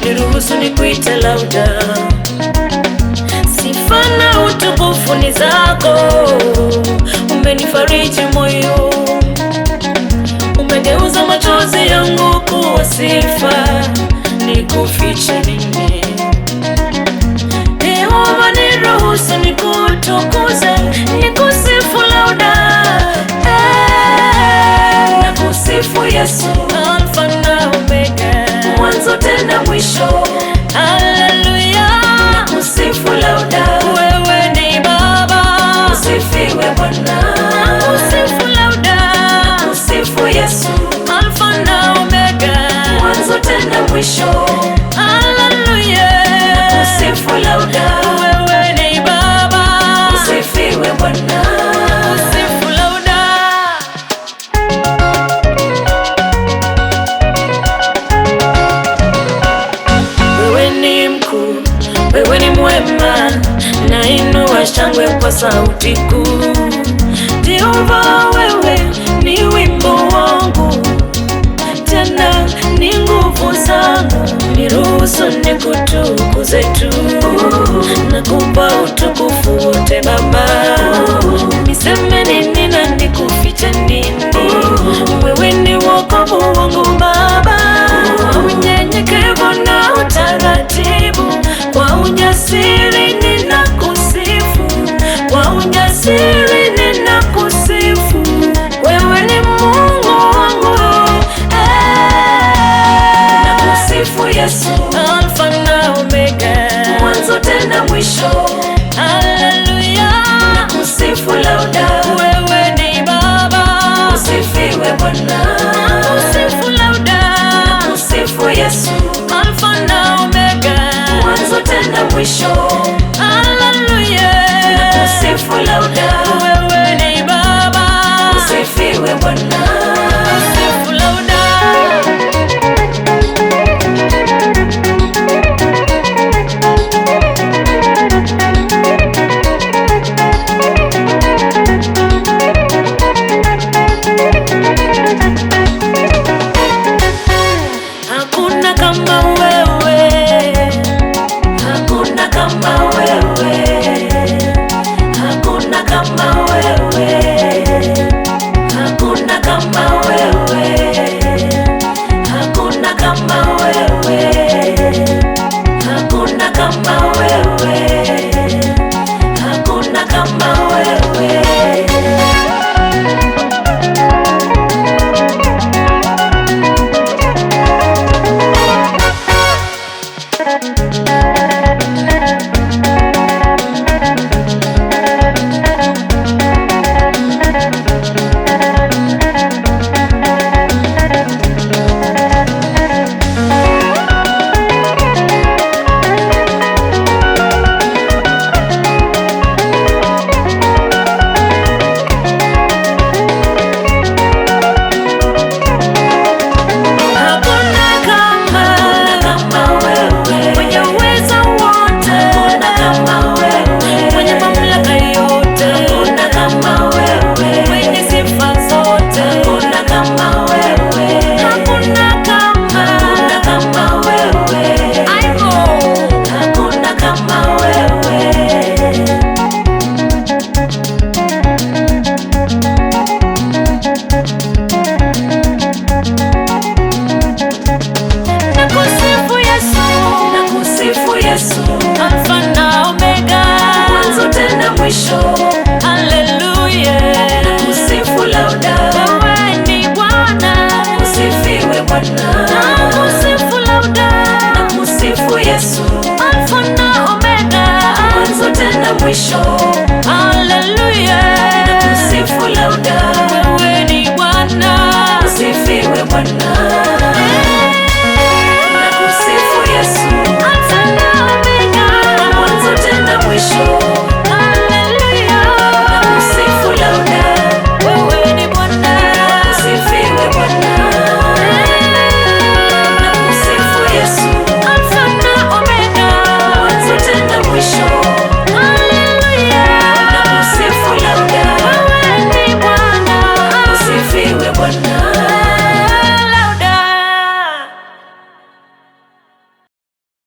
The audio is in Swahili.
Niruhusu nikuite Lauda. Sifa na utukufu ni zako, umenifariji moyo, umegeuza machozi yangu kuwa sifa, nikufiche nini? Yehova, niruhusu nikutukuze, nikusifu Lauda. Nakusifu Yesu, Alfa na Omega, mwanzo tena mwisho. Haleluya, nakusifu Lauda, wewe ni Baba, usifiwe Bwana. Nakusifu Lauda, nakusifu Yesu, Alfa na Omega, mwanzo tena mwisho. Haleluya, nakusifu Lauda, wewe ni Baba, usifiwe Bwana. Nakusifu Lauda. Wewe ni mkuu, wewe ni mwema, nainua shangwe kwa sauti kuu. Jehova, wewe ni wimbo wangu, tena ni nguvu zangu, niruhusu nikutukuze tu.